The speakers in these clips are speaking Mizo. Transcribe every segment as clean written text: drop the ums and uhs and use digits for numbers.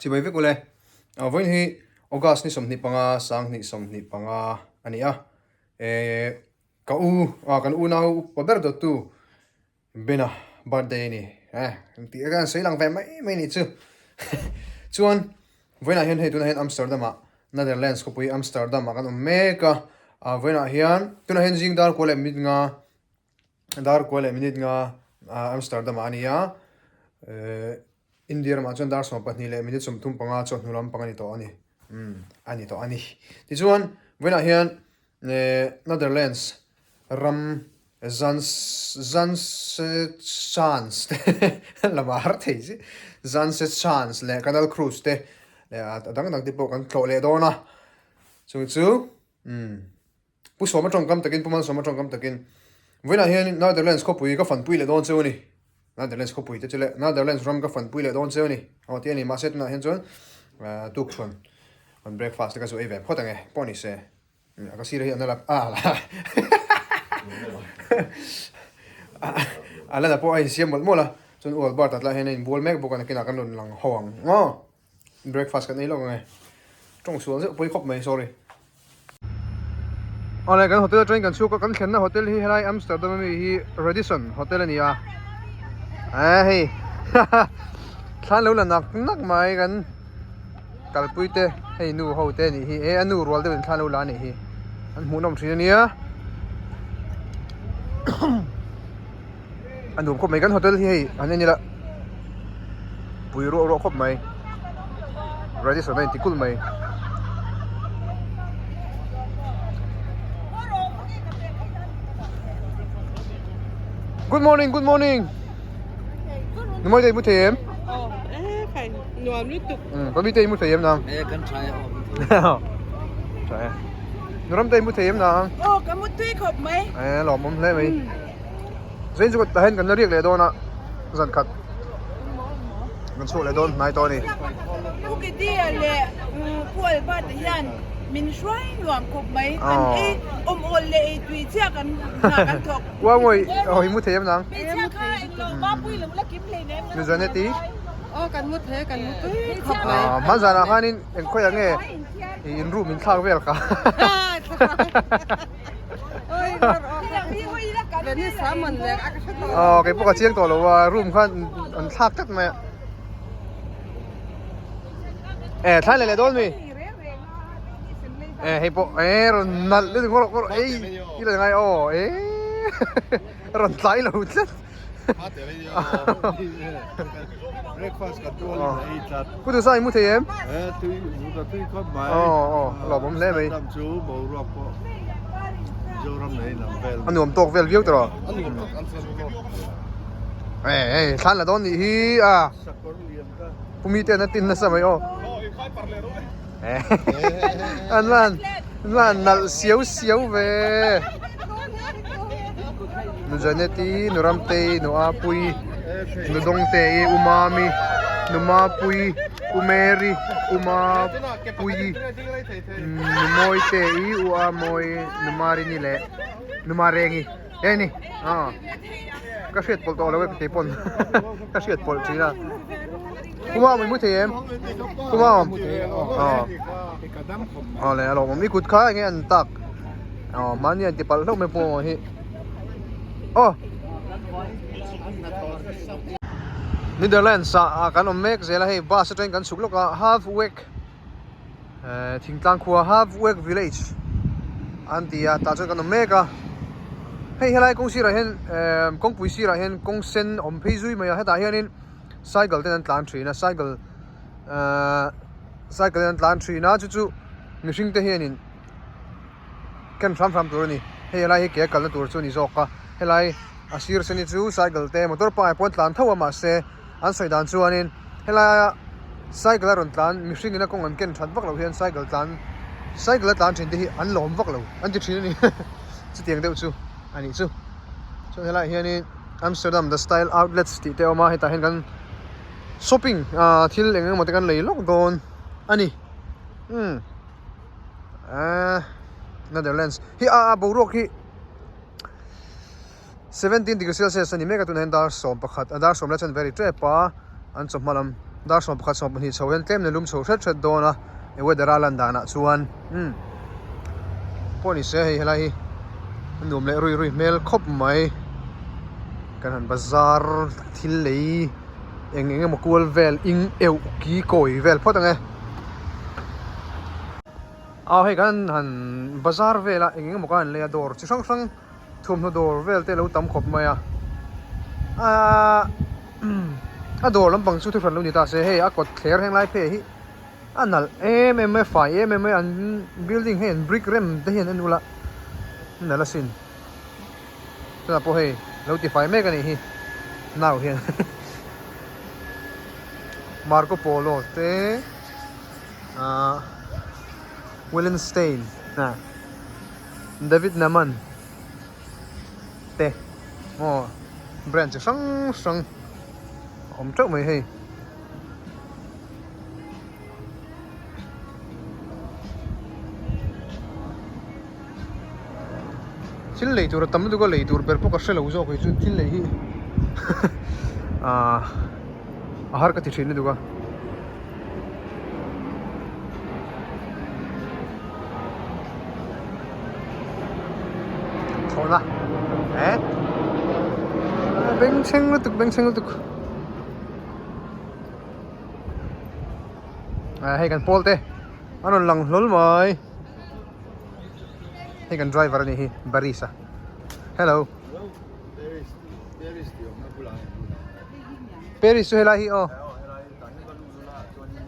Chibai vek ule. Vawiin hi August ni 25, 2025 a ni a. Ka u, kan unau upa ber dawttu Bena birthday a ni. Tih ka sawi lang ve mai mai nih chu. Chuan vawiinah hian hei tunah hian Amsterdam-ah Netherlands khawpui Amsterdam-ah kan awm mek a. Vawiinah hian tunah hian zing dar kua leh minute nga dar kua leh minute nga Amsterdam-ah a ni a. India ramah chuan dar 12 leh minute 35 chawhnu lampang a ni tawh a ni. Umm a ni tawh a ni. Tichuan vawiinah hian Netherlands ram Zaanse te lamah har thei si Zaanse Schans leh Canal Cruise te leh a dang dang te pawh kan tlawh leh dawn a. Chung chu umm Pu Sawma tawngkam takin Pu Malsawma tawngkam takin vawiinah hian Netherlands khawpui ka fanpui leh dawn cheu a ni. Netherlands khawpui te chu leh Netherlands ram ka fanpui leh dawn cheu a ni. Aw tih a ni mahse tunah hian chuan tukṭhuan an breakfast te ka zu ei ve phawt ang e pawh ni se. Ka sir hi a nalak a a lana pawh a insiam mawlh mawlh a chuan u Albert-a tlaiah hian a inbual mek bawk a nakinah kan rawn lang ho ang aw breakfast kan ei lawk ang e tawng sual zeuh pawi khawp mai sorry. Awle kan hotel atangin kan chhuk a kan thlenna hotel hi helai Amsterdam ami hi Radisson hotel a ni a eh hei thlan lo la nak nak mai kan. Kalpui te hei nu ho te anih hi e a nu rual deuh in thla lo la anih hi an hmuhnawm thin ania a nuam khawp mai kan hotel hi hei an en ila pui ruah ruah khawp mai Radisson a inti kulh mai. Good morning good morning. Numawi te i mu thei em? Aw, eh khai, nuam lutuk. Baby te i mu thei em nang? Eh, kan try a. Try a. Nuram te i mu thei em nang? Aw, ka mu tui khawp mai. Eh, lawmawm hle mai. Zain chu tah hian kan la riak leh dawn a, zan khat. Kan chhuak leh dawn hnai tawh a ni. Pu Kidia leh Pu Albert hian min hruai nuam khawp mai. Kan ei awm awl leh ei tui chiah kan hna kan thawk. Ua mawi aw i mu thei em nang? Nu Janeti? Aw kan mu thei kan mu tui khawp mai. Hman zanah khanin eng khawiah nge in room in thlak vel kha. Aw kei pawh ka chiang tawh lo a room khan an thlak tlat mai a. Eh thlai leh leh dawn mi? Eh hei pawh eh rawn nalh lutuk ngawr ngawr ei i la ngai aw eh rawn tlai lo tlat Pu Dusa i mu thei em? Aw aw lawmawm hle mai a nuam tawk vel viau tawh eh hei thlan la dawn nih hi a Pu mi ten a tin nasa mai aw. An la an la nalh siau siau ve. Nu Janeti, Nu Ramtei, Nu Apui, Nu Dawngtei, U Mami, Nu Mapui, U Mary, U Mapui, Nu Mawitei, U Amawi, Nu Marini leh Nu Marengi. Hei ni aw ka hriat pawlh tawh lo e kei pawn ka hriat pawlh thin a kuma awm i mu thei em kuma awm aw aw le a lawmawm i kut kha enge an tak aw mahni an ti palh hlauh mai pawh awm hi aw Netherlands ah kan awm mek zel a hei bus atangin kan chhuk lawk a half week Thingtlang khua Halfweg Village an ti a tah chuan kan awm mek a hei helai kawng sirah hian kawngpui sirah hian kawng sen awm phei zui mai a hetah hianin cycle ten an tlan thin a cycle ahh cycle ten an tlan thin a chu chu mihring te hianin ken hram hram tur a ni hei helai hi ke a kalna tur chu a ni zawk a helai a sir sen hi chu cycle te motor pangai pawh an tlan tho a mahse an sawi dan chuanin helaia cycle a rawn tlan mihring ina kawng an ken that vak loh hian cycle tlan cycle a tlan thin te hi an lawm vak lo an ti thin a ni chutiang deuh chu a nih chu chuan helaiah hianin Amsterdam the style outlets tih te a awm a hetah hian kan shopping ah thil eng emaw te kan lei lawk dawn a ni umm ahh Netherlands hi a a boruak hi. 17 degree celsius a ni mek a tunah hian dar 11 a dar 10 lai chuan very tep a an chawhma lam. Dar 11 12 chho hian tlem na lum chho hret hret dawn a he weather a lan danah chuan umm pawh ni se hei helai hi a nuam leh rui rui hmel khawp mai kan han bazar thil lei eng eng emaw kual vel ing euh ki kawi vel phawt ang e aw hei kan han bazar vel a eng eng emaw kan han lei a dawr chi hrang hrang thuamhnaw dawr vel te a lo tam khawp mai a ahh. A dawr lampang chu thuhran lo ni ta se hei a kawt thler heng lai phei hi a nalh em em mai a fai em em mai an building hei an brick rem te hian en ula a nalh asin chutah pawh hei lo ti fai mek a nih hi nau hian Marco Polo te ahh Willenstein ah David Naman. te maw brand chi hrang hrang a awm teuh mai hei. Thil lei tur a tam lutuk a lei tur ber pawh ka hrelo zawk hi chu thil lei hi ahh a har ka ti thin lutuk a. Thawhna eh bengchheng lutuk bengchheng lutuk ah hei kan pawl te a rawn lang hlawl mai hei kan driver a nih hi Barisa hello Paris chu helai hi aw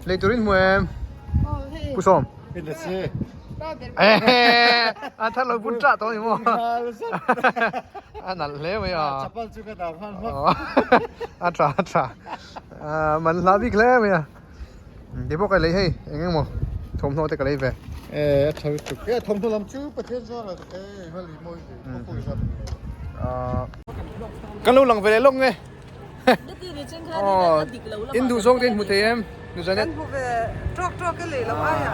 lei turin hmu em Pu Sawm a thar lo bun tah tawh ni maw a nalh hle mai a a tha a tha man hla bik hle mai a ti bawk a lei hei eng eng maw thawmhnaw te ka lei ve e a tha lutuk e thawmhnaw lam chu Pathian zara e hali mawi ve kan lo lang ve leh lawk nge Aw in duh zawng te in hmu thei em nu Janet Kan hmu ve tawk tawk e lei lo ai a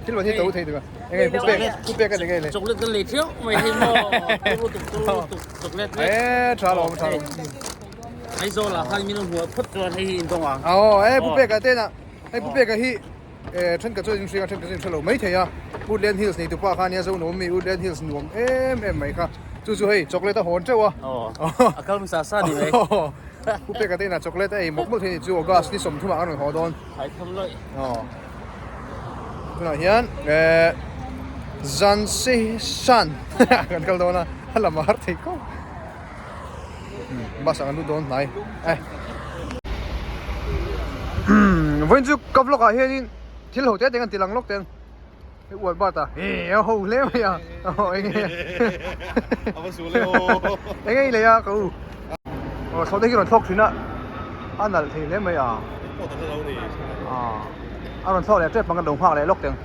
thil van hi to thei tuk a enge pu pek pu pek a ni ngei le Chocolate kan lei theuh mai hei maw turu tuk turu tuk chocolate vek e tha lo tha lo Aizawl ah khan min hmuh phawt chuan hei hi in dawng ang aw e pu pek a te na hei pu pek a hi e then ka chuan in hria then ka chuan in hrelo mai thei a Woodland Hills nei tupa kha ania zo nuam mi Woodland Hills nuam em em mai kha chu chu hei chocolate a hawn teuh a a kal hmasa sa ni mai pu peka te inah chocolate a ei mawlh mawlh thei ni chu August ni 30 ah an rawn haw dawn haitham lawih aw tunah hian e Zansi Shan kan kal dawn a a lam a har thei khawp bus ah kan lut dawn hnai e vawiin chu ka vlog ah hianin thil ho te te kan ti lang lawk teng hei uar bat a he a ho hle mai a aw enge enge i lei a ka u aw thlawh te hi rawn thlawk thin a a nalh thei hle mai a a rawn thlawk leh tep ang ka lo nghak leh lawk teng.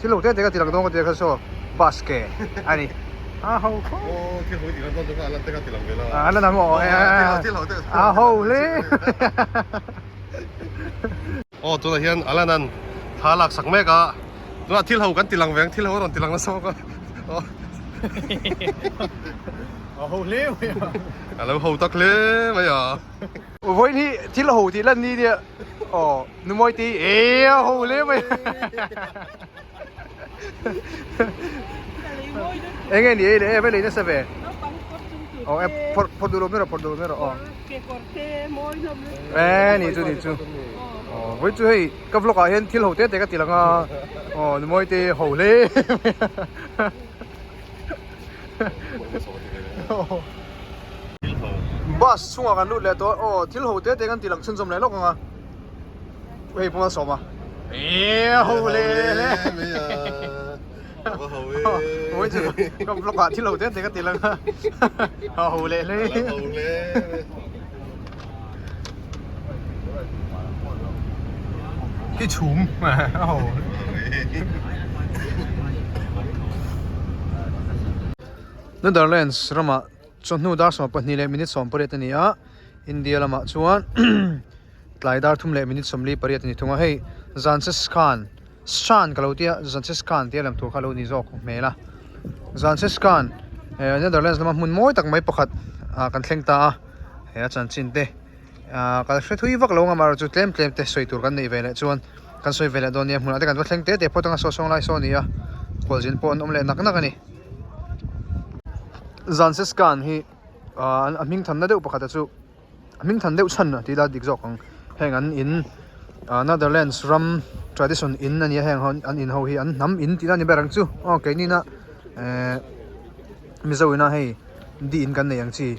Thil lo te te ka ti lang dawn ka ti a kha saw bus ke a ni a ho khawp Aw thil ho i ti lang dawn chu kha a lan te ka ti lang ve la a lan ang aw a ho hle Aw tunah hian a lan an thla lak sak mek a tunah thil ho kan ti lang ve ang thil ho a rawn ti lang nasa bawk a aw a ho hle mai a a lo ho tak hle mai a. Vawiin hi thil ho tih lan ni nia aw Numawi ti e a ho hle mai enge ni ei leh e vai lei nasa ve aw e phawrh phawrh duh lo mai rawh phawrh duh lo mai rawh aw e ni chu ni chu aw vawi chu hei ka vlog ah hian thil ho te te ka ti lang a aw Numawi te ho hle mai Bus chungah kan lut leh tawh aw thil ho te te kan ti lang chhunzawm leh lawk ang a hei pawh a sawm a eee ho le le oi chu ka vlog ah thil ho te te ka ti lang a ho le le Cái chùm mà ho. Netherlands ramah chawhnu dar 12 leh minute 18 a ni a, India lamah chuan tlai dar 3 leh minute 48 a ni thung a, hei Zanses Khan Shan ka lo tia Zanses Khan tia lam tur kha lo ni zawk hmel a, Zanses Khan Netherlands lama hmun mawi tak mai pakhat kan thleng ta a, he a chanchin te. Ahh kal hre thui vak lo ang amaherawhchu tlem tlem te sawi tur kan neih ve leh chuan kan sawi ve leh dawn nia hmunah te kan va thleng te te phawt anga saw sawng lai saw a ni a khualzin pawh an awm leh nak nak a ni. Zanseskan hi ahh a hming thanna deuh pakhat a chu a hming than deuh chhan a tih ila dik zawk ang heng an in ahh Netherlands ram tradition in a nia heng ho an in ho hi an hnam in tih na a ni ber ang chu aw keini na ehh Mizo ina hei di in kan nei ang chi.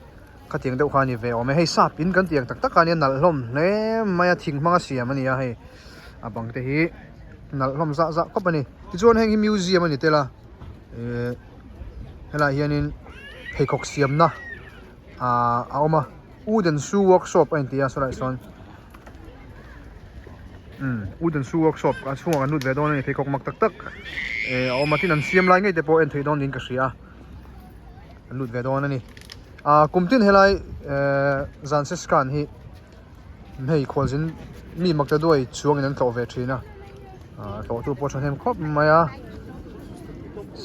Khatiang deuh kha a ni ve awm e, hei sap in kan tiang tak tak a nia nalh hlawm hle mai a thing hmanga siam a ni a hei a bang te hi nalh hlawm zah zah khawp a ni tichuan heng hi museum a ni tel a ehh helaiah hianin pheikhawk siamna ahh a awm a wooden shoe workshop a inti a sawlaiah sawn umm wooden shoe workshop a chhungah kan lut ve dawn a ni pheikhawk mak tak tak ehh a awm a tin an siam lai ngei te pawh en theih dawn niin ka hria a. an lut ve dawn a ni ah kum tin helai ehh zan seskan hi hei khualzin mi mak ta duai chuangin an tlawh ve thin a ah tlawh tu pawh a thahnem khawp mai a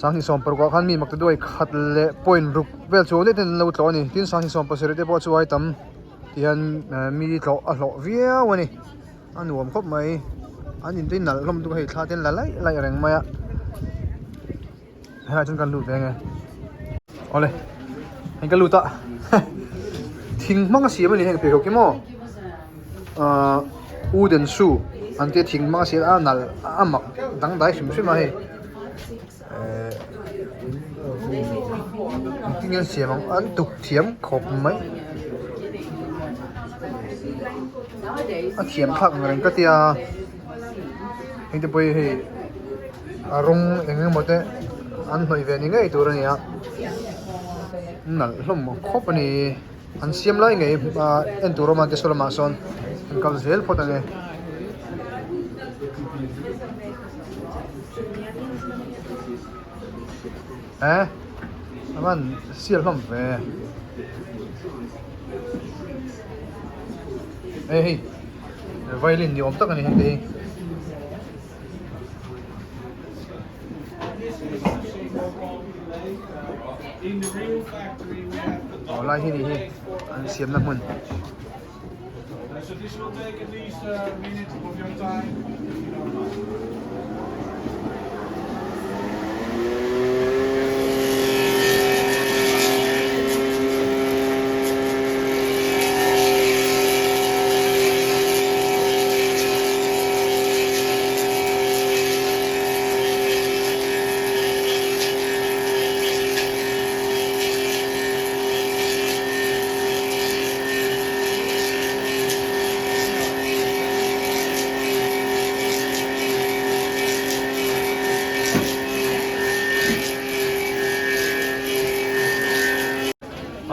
sanghnih sawm paruk ah khan mi mak ta duai khat leh point ruk vel chuang daih ten an lo tlawh a ni tin sanghnih sawm pasarih te pawh chu ai tam ti hian mi tlawh a hlawh viau a ni a nuam khawp mai an intui nalh hlawm lutuk a hei thla te an la laih laih reng mai a. Helai chuan kan lut ve nge awle hei ka lut a thing hmang a siam a ni heng pheikhawk hi maw ahh wooden shoe an tia thing hmang a siam a nalh a mak dangdai hrim hrim a hei ehh engtin nge an siam ang an tuk thiam khawp mai a thiam thlak ang reng ka tia heng te pawh hi hei. A rawng eng emaw te an hnawih ve ni ngei tur a ni a nalh hlawm khawp a ni an siam lai ngei ah en tur awm a te saw lamah sawn an kal zel phawt ang e. Eh a van sial hlawm ve eh hei violin ni awm tak a ni heng te hi. Aw lai hi ni hi an siamna hmun.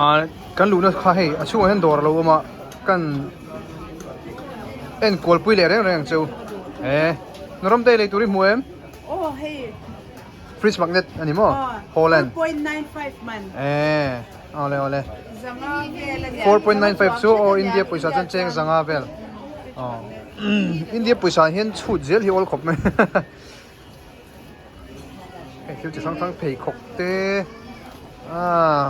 Ah kan luhna kha hei a chhungah hian dawr a lo awm a kan en kualpui leh reng reng ang cheu eh Naramte lei tur i hmu em? Aw hei Fridge magnet a ni maw? Holland 4.95 man eh awle awle zanga vel a nia 4.95 chu aw India pawisa chuan cheng zanga vel aw India pawisa hian chhut zel hi awl khawp mai. Hei thil chi hrang hrang pheikhawk te aaa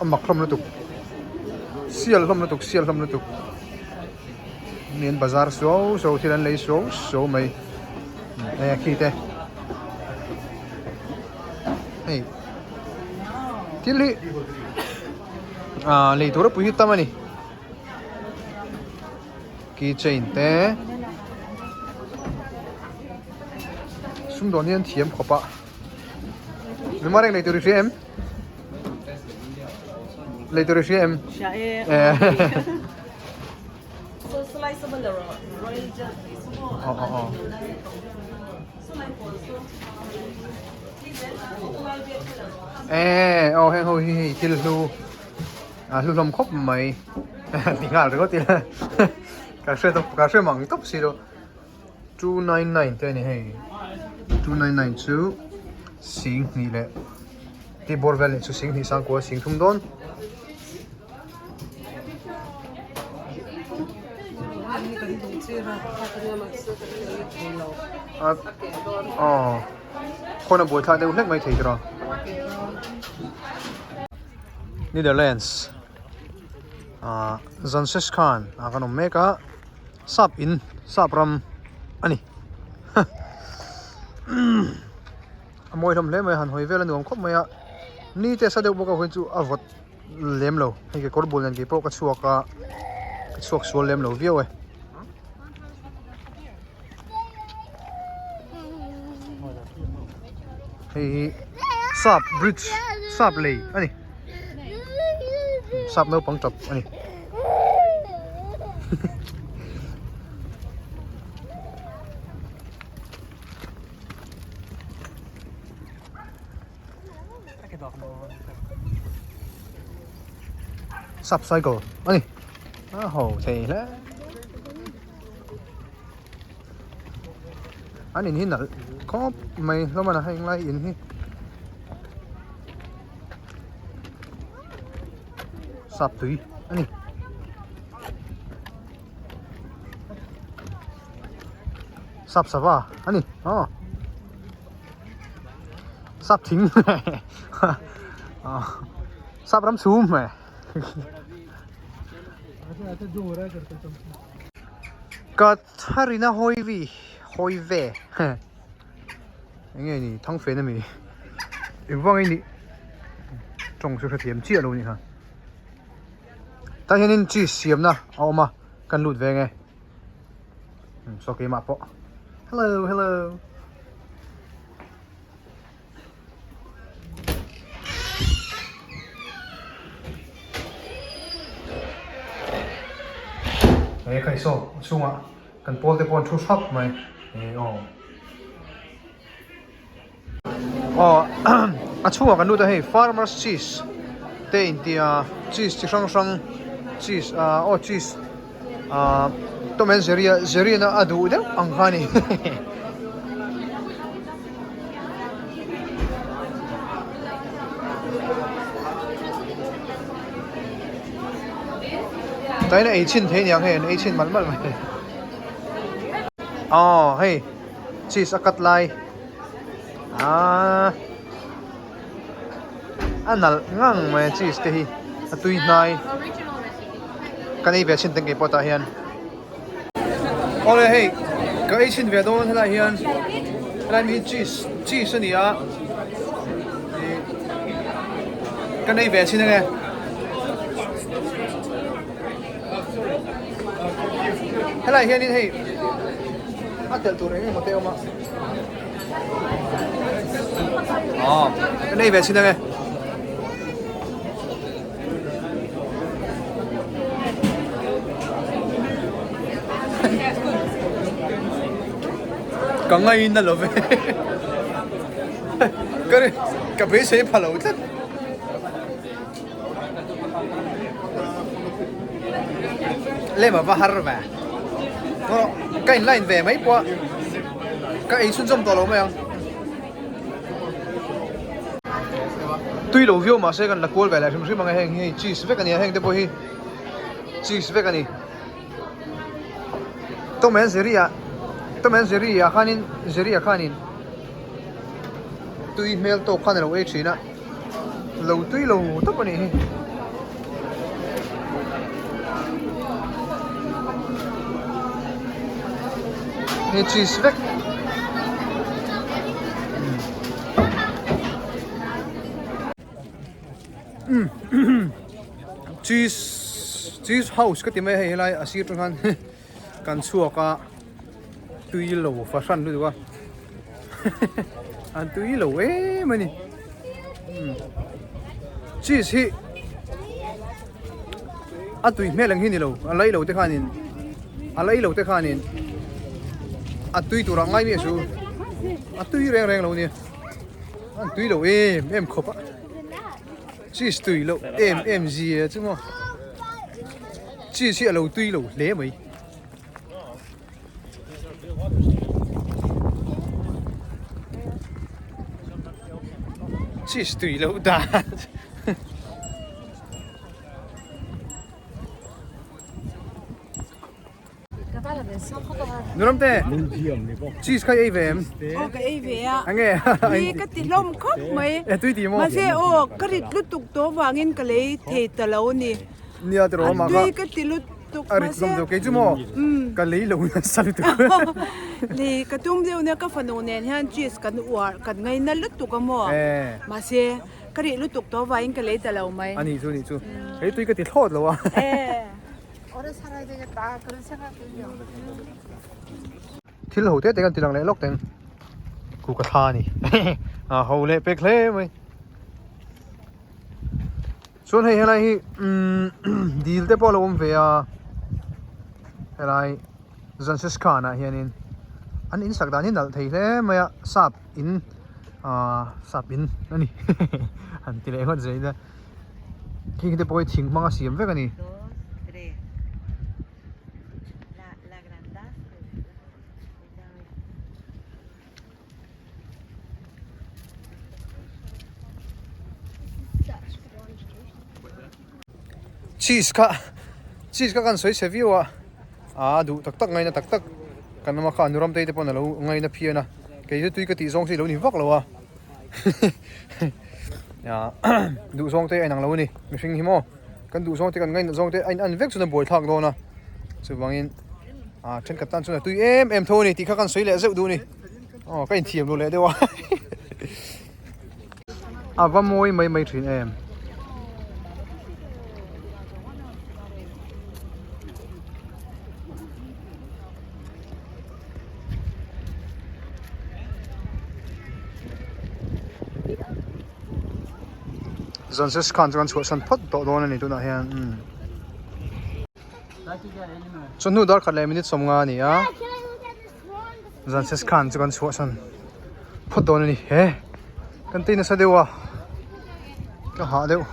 a mak hlawm lutuk sial hlawm lutuk sial hlawm lutuk mi an bazar suau suau thil an lei suau suau mai hei a khi te hei thil hi aaa lei tur a pui hi tam a ni. Key chain te sumdawn hi an thiam khawp a mimar eng lei tur i hria em lei tur i hria em eh aw heng ho hi hei thil hlu A hlu hlawm khawp mai ti nghal ringawt ila ka hre tawp ka hre mang tawp si lo 299 te a ni hei 299 chu sing hnih leh tih bawr vel nih chu sing hnih sang kua sing thum dawn. Aw khawn a buaithlak deuh hlek mai thei tiraw. Netherlands ah Zanses khan ah kan awm mek a sap in sap ram a ni a mawi hlawm hle mai a han hawi vel a nuam khawp mai a ni te sa deuh bawk a vawiin chu a vawt lem lo hei kekawr bul nen keipawh ka chhuak a ka chhuak sual lem lo viau e. Hei hi sap bridge sap lei a ni sap naupang tap a ni. Sap cycle a ni a ho thei hle. An in hi nalh khawp mai hlawm a na heng lai in hi sap tui a ni. Sap sava a ni aw sap thing sap ram chhum Katharina Hawivi Hawive eng nge ni Thangfen ami engvang nge ni tawng chu hrethiam chiah lo a nih kha tah hianin cheese siamna a awm a kan lut ve nge saw keimah pawh hello hello. He khai saw a chhungah kan pawl te pawh an thu hrap mai he aw aw a chhungah kan lut a hei farmers cheese te intia cheese chi hrang hrang cheese ah aw cheese ah Tom and Jerry a Jerry na a duh deuh ang kha a ni. Tain a ei chhin thei aniang hei an ei chhin malh malh mai. Aw hei cheese a cut lai aaa a nalh ngang mai a cheese te hi a tui hnai kan ei ve chhin tengei pawh tah hian. Awle hei ka ei chhin ve dawn helai hian helai mi hi cheese cheese a ni a ih ka nei ve chhin ange helai hianin hei a telh tur eng emaw te a awm a aw ka nei ve chhin ange. Ka ngaina lo ve ka ri ka beisei pha lo tlat lem a va har ve ka in line ve mai pawh a ka ei chhunzawm tawh lo mai ang. Tui lo viau mahse kan la kual ve leh hrim hrim ang e heng hi cheese vek a ni a heng te pawh hi cheese vek a ni Tom and Jerry ah Tom and Jerry ah khanin Jerry ah khanin tui hmel tawk khan a lo ei thin a lo tui lo tawp a nih hi. Hei cheese vek cheese cheese house ka ti mai hei helai a sir tang khan kan chhuak a tui lo fahran lutuk a an tui lo em a ni cheese hi a tui hmel ang hi ni lo a lei lo te khanin a lei lo te khanin a tui turah ngai mi a su a tui reng reng lo nia an tui lo em em khawp a cheese tui loh em em zia chu maw cheese hi a lo tui lo hle mai. Cheese tui loh dan. Nuramte cheese kha i ei ve em? Aw ka ei ve a. Ange. Tui ka ti hlawm khawp mai. E tui ti maw? Mahse aw ka rit lutuk tawh vangin ka lei thei ta lo a ni. Nia tiraw mah kha. Tui ka ti lutuk A rit hlawm deuh kei chu maw? Ka lei lo nasa lutuk. Lei ka tum deuh nia ka fanu nen hian cheese kan uar kan ngaina lutuk a maw? Mahse ka rih lutuk tawh vangin ka lei ta lo mai. A nih chu nih chu. Hei tui ka ti thlawt lo a. Thil ho te te kan ti lang leh lawk teng ku ka thla a ni a ho leh pek hle mai chuan hei helai hi umm dil te pawh a lo awm ve a helai Zansiskhan ah hianin an in sak dan hi nalh thei hle mai a sap in ahh sap in a ni han ti leh ngawt zel ila. Khing te pawh hi thing hmanga siam vek a ni. Cheese kha cheese kha kan sawi chhe viau a aa duh tak tak ngaina tak tak kan awm a kha nuram te pawn alo ngaina phian a kei chu tui ka tih zawng chu ilo ni vak lo a. Duh zawng te a inang lo a ni mihring hi maw kan duh zawng te kan ngainat zawng te a in an vek chuan a buai thlak dawn a chuvangin ah thenkhat tan chuan a tui em em tho a ni tih kha kan sawi leh zeuh duh a ni aw ka inthiam lo leh deuh a a va mawi mai mai thin em. Zanses khan chuan chhuahsan phawt tawh dawn a ni tunah hian umm chawhnu dar khat leh minute sawmnga a ni a Zanses khan chu kan chhuahsan phawt dawn a ni he kan tei nasa deuh a ka hah deuh.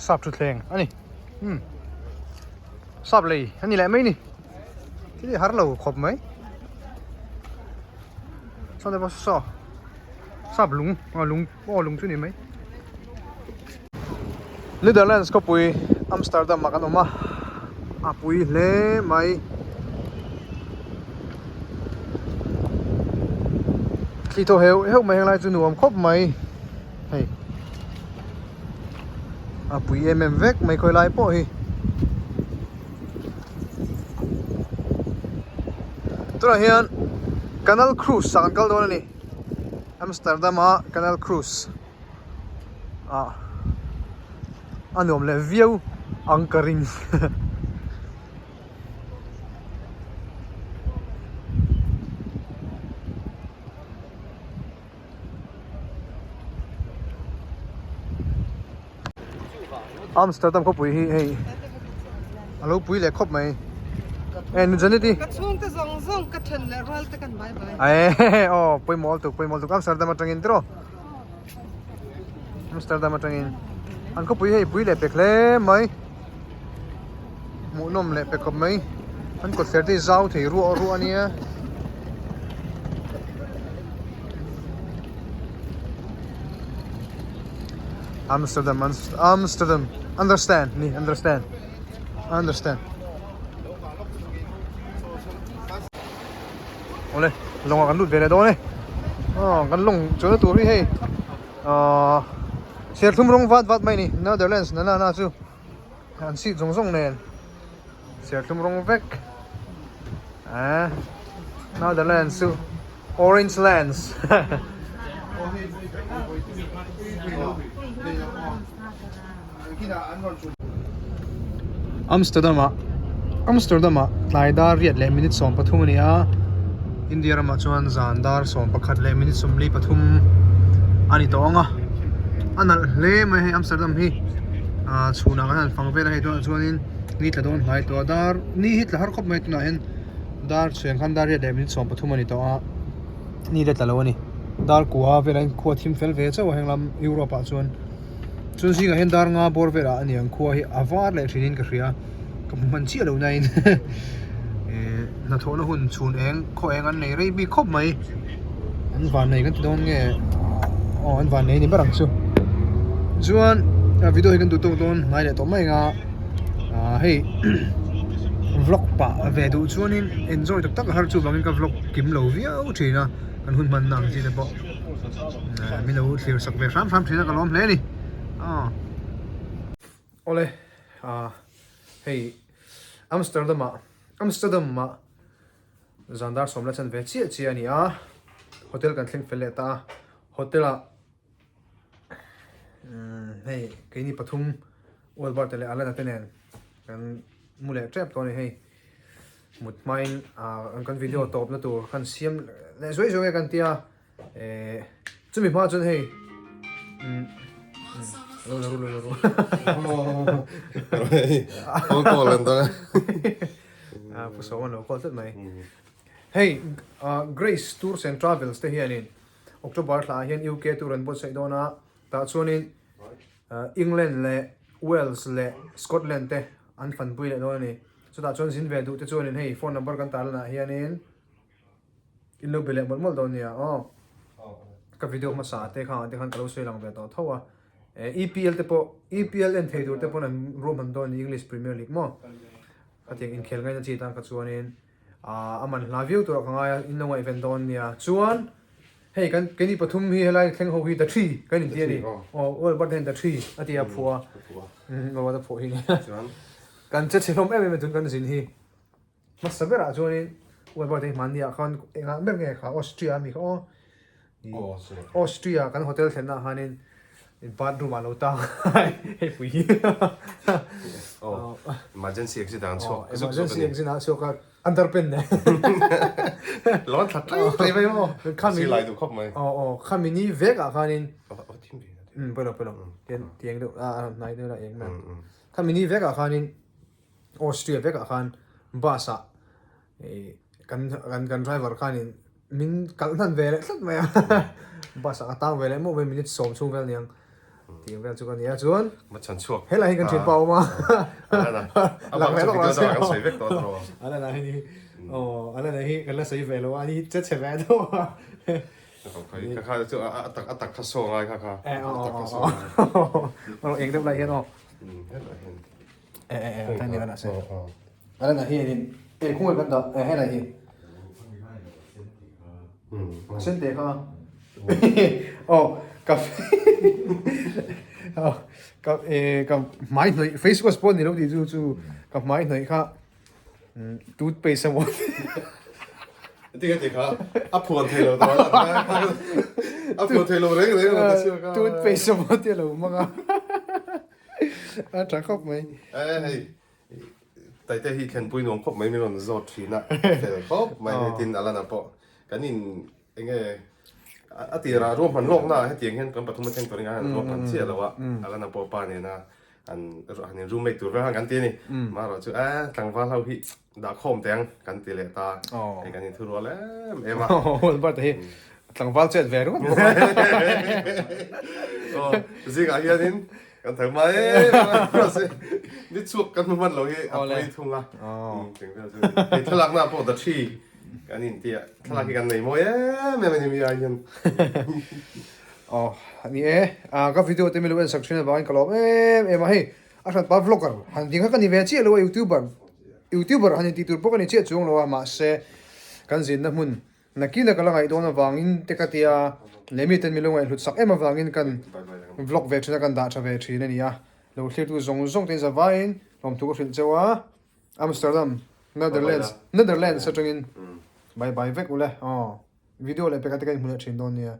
Sap thutthleng a ni umm sap lei a ni leh mai ni thil hi har lo khawp mai saw te pawh saw sap lung aw lung aw lung chu ni mai Netherlands khawpui Amsterdam ah kan awm a a pui hle mai. Thli thaw heuh heuh mai henglai chu nuam khawp mai hei a pui em em vek mai khawi lai pawh hi tunah hian canal cruise ah kan kal dawn a ni Amsterdam a canal cruise. ah a nuam leh viau ang ka ring Amsterdam khawpui hi hei a lo pui leh khawp mai e nu Janeti Ka chhungte zawng zawng ka then leh rual te kan bye bye. Ae aw pawimawh lutuk pawimawh lutuk Amsterdam atangin tiraw. Amsterdam atangin an khawpui hei pui leh pek hle mai hmuhnawm leh pek khawp mai an kawtthler te hi zau thei ruah ruah a nia. Amsterdam Amsterdam understand ni understand understand Awle lawngah kan lut ve leh dawn e aw kan lawng chuanna tur hi hei ahh serthlum rawng vat vat mai a ni Netherlands na na chu an seat zawng zawng nen serthlum rawng vek eh Netherlands chu orange lands Amsterdam ah Amsterdam ah tlai dar riat leh minute 13 a ni a India ramah chuan zan dar 11 leh minute 43 a ni tawh ang a a nalh hle mai hei Amsterdam hi ah chhunah kan han fang vel a hei tunah chuanin ni tla dawn hlai tawh a dar ni hi tla har khawp mai tunah hian dar chheng khan dar riat leh minute 13 a ni tawh a ni la tla lo a ni dar kua velah hian khua thim fel ve chauh a heng lam Europe ah chuan. Chuan zingah hian dar nga bawr velah a ni ang khua hi a var leh thin in ka hria ka hmu hman chiah lo na in eh hnathawhna hun chhun eng khaw eng an nei rei bik khawp mai. An vannei kan ti dawn nge aw an vannei a ni ber ang chu. Chuan video hi kan duh tawk dawn hnai leh tawh mai ang a ah hei vlog pah ve duh chuanin enjoy tak tak a har chu vangin ka vlog kim lo viau thin a kan hun hmanna ang chi te pawh min lo thlir sak ve hram hram thin a ka lawm hle a ni aw. Awle ah hei Amsterdam ah Amsterdam ah Zan dar sawmla chan ve chiah chiah a ni a, hotel kan thleng fel leh ta a, hotel ah umm hei keini pathum Ualberte leh Alana te nen kan mu leh tep tawh a ni hei mut hmain ah kan video tawpna tur kan siam leh zuai zuai nge kan tia eh chumi hma chuan hei umm lo la ru lo la ru Phone call an dang a. Ah pu sawm an lo call tlat mai. Hei ah Grace Tours and Travels te hianin October thla ah hian UK tour an buatsaih dawn a tah chuanin ah England leh Wales leh Scotland te an fanpui leh dawn a ni. Chutah chuan zin ve duh te chuanin hei phone number kan tarlan ah hianin In lo be leh mawlh mawlh dawn nia aw. Ka video hmasa te kha te khan ka lo sawi lang ve tawh tho a. EPL te pawh EPL en thei tur te pawn an ruahman dawn ni English Premier League maw. Khatiang inkhel ngaina chi tan kha chuanin a man hla viau turah ka ngai a in lo ngaihven dawn nia. Chuan hei kan keini pathum hi helai thleng ho hi The Tree kan inti a ni. Aw Albert hian The Tree a ti a phuah a. Albert a phuah hi nia. Kan che chhe hlawm em em a tun kan zin hi. Hmasa berah chuanin Ualberte hi hmanni ah khan engah ber nge kha Austria ami kha aw Austria kan hotel thlenna ah khanin bathroom ah lo tang hei pui hi Emergency exit ah an chhuak Emergency exit ah an chhuak a underpant nen Lo an thla tlai tlai mai maw Khami lai duh khawp mai Aw aw khami ni vek ah khanin Pawilo pawilo tiang deuh a hnai deuh la eng mai khami ni vek ah khanin Austria vekah khan bus ah ih kan kan kan driver khanin min kalh hnan ve leh tlat mai a bus ah ka tang ve leh mawh mai minute sawm chhung vel aniang tih ang vel chu ka ni a chuan helai hi kan thianpa a awm a lang ve lawk lo se a la hi ni aw a la hi kan la sawi ve lo a ni che chhe ve deuh a Kha kha chu a tak a tak kha saw ngai kha kha a tak kha saw ngai eng deuh lai hian aw e e e ta ni ana se ana na hi in e khung kan da e he na hi sen te kha oh ka oh ka e ka hmai hnawih face wash pawh ni lo ti chu chu ka hmai hnawih kha toothpaste emaw Ti ti kha a phuan thei lo ta a phuan thei lo reng reng lo ta sia ka toothpaste emaw ti lo hmang a A tha khawp mai. E hei Taite hi thlenpui nuam khawp mai min rawn zawt thin a fel khawp mai hei tin Alana pawh kan in enge a tirah ruahman lawk na ah hetiang hian kan pathum a thleng tur in an ruahman chiah lo a Alana pawh pa nena an han in roommate tur vel khan kan ti a ni marawh chu e tlangval ho hi dah khawm teh ang kan ti leh ta hei kan inthurual em em a. Albert hi tlangval chet ve ringawt bawk a. Aw zingah hianin kan tho mai em em a mahse ni chhuak kan hmu hman lo hi a pawi thung a hei thlalakna pawh the tree kan inti a thlalak hi kan nei mawi em em a ni mi ai hian. Aw ni e ka video te mi lo en sak thin avangin ka lawm em em a hei A hranpa vlogger han ding kha ka ni ve chiah lo a youtuber youtuber han intih tur pawh ka ni chiah chuang lo a mahse kan zinna hmun nakin a ka la ngaih dawn avangin te ka tia leh mi ten mi lo ngaihhlut sak em avangin kan vlog ve thin a kan dah tha ve thin a ni a lo thlirtu zawng zawng te in zavaiin lawmthu ka hrilh cheu a Amsterdam Netherlands Netherlands atangin bye bye vek ule aw video leh pek a te ka inhmu leh thin dawn nia.